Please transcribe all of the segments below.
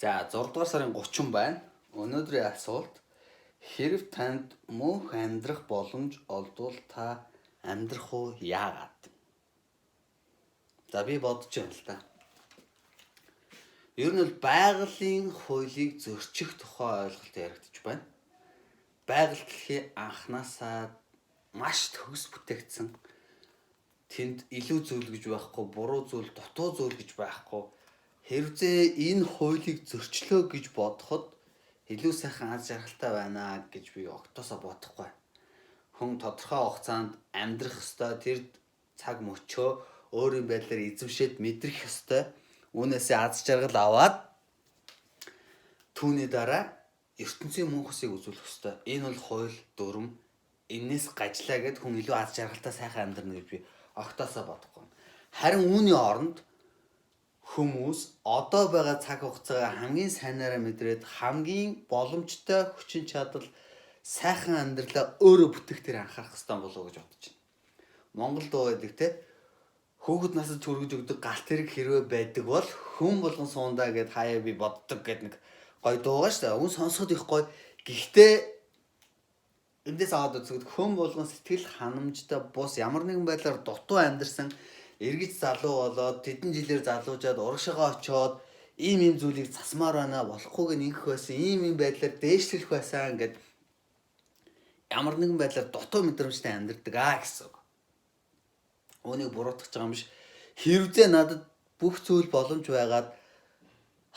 За 6 дугаар сарын 30 байна. Өнөөдрийн асуулт: хэрв танд мөнх амьдрах боломж олдвол та амьдрах уу, яагаад? За би бодож байна л да. Ер нь бол байгалийн хуулийг зөрчих тухай ойлголт яригдчих байна. Байгаль дэлхий анханасаа маш төгс бүтээгдсэн. Тэнд илүү зүйл гэж байхгүй, буруу зүйл, дутуу зүйл гэж байхгүй. Хэрвээ энэ хуулийг зөрчлөө гэж бодоход илүү сайхан аз жаргалтай байна гэж би огтоосоо бодохгүй. Хүн тодорхой хугацаанд амьдрах ёстой, тэр цаг мөчөө өөрийн байдлаар эзэмшээд мэдрэх ёстой. Үүнээсээ аз жаргал аваад түүний дараа ертөнцийн мөнх усыг үзүүлэх ёстой. Энэ бол хууль дүрм. Энээс гажлаа гэд хүн илүү аз жаргалтай сайхан амьдрна гэж би огтоосоо бодохгүй. Харин үүний оронд хүмүүс одоо байгаа цаг хугацаагаа хамгийн сайнаараа мэдрээд хамгийн боломжтой хүчин чадал сайхан амьдралаа өөрөө бүтээх дээр анхаарах ёстой болов уу гэж бодож байна. Монгол дуу байдаг те. Хүүхэд насад хүргэж өгдөг галт тэрэг хэрвээ байдаг бол хүн болгон суундаа гэд хаяа би боддог гэд нэг гоё дуу байгаа шүү дээ. Үн сонсоход их гоё. Гэхдээ эндээс аваад үзэхэд хүн болгон сэтгэл ханамжтай бус ямар нэгэн байдлаар дутуу амьдарсан эргэж залуу болоод тэдэн жилээр залуужаад урагшаага очиод ийм ийм зүйлийг засмаар байна, болохгүйг нь ингэх байсан, ийм ийм байдлаар дээшлэх байсан гэд ямар нэгэн байдлаар дутуу мэдрэмжтэй амьдардаг аа гэсэн үг. Үүнийг буруутгах байгаа юм биш. Хэрвээ надад бүх зүйл боломж байгаад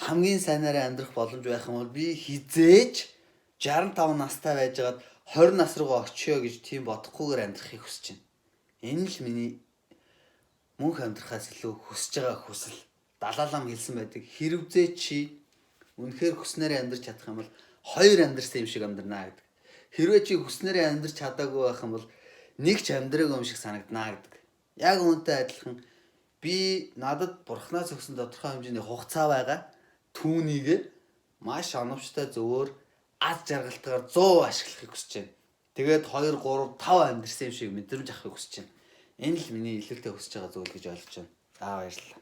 хамгийн сайнаараа амьдрах боломж байх юм бол би хизээж 65 настай байжгаад 20 нас руугаа очиё гэж тийм бодохгүйгээр амьдрахыг хүсэж байна. Энэ л миний мөнх амьдрахаас илүү хүсэж байгаа хүсэл. Далай лам хэлсэн байдаг. Хэрвээ чи үнэхээр хүснээрээ амьдрч чадах юм бол хоёр амьдрсан юм шиг амьдрнаа гэдэг. Хэрвээ чи хүснээрээ амьдрч чадаагүй байх юм бол нэг ч амьдраагүй юм шиг санагдана гэдэг. Яг үүнтэй адилхан би надад бурхнаас өгсөн тодорхой хэмжээний хугацаа байгаа. Түүнийг маш оновчтой зөвөр аз жаргалтайгаар 100 ашиглахыг хүсэж байна. Тэгээд 2 3 5 амьдрсан юм шиг мэдрэмж авахыг хүсэж байна. Энэ л миний илүүтэй хүсэж байгаа зүйл гэж ойлгож байна. За баярлалаа.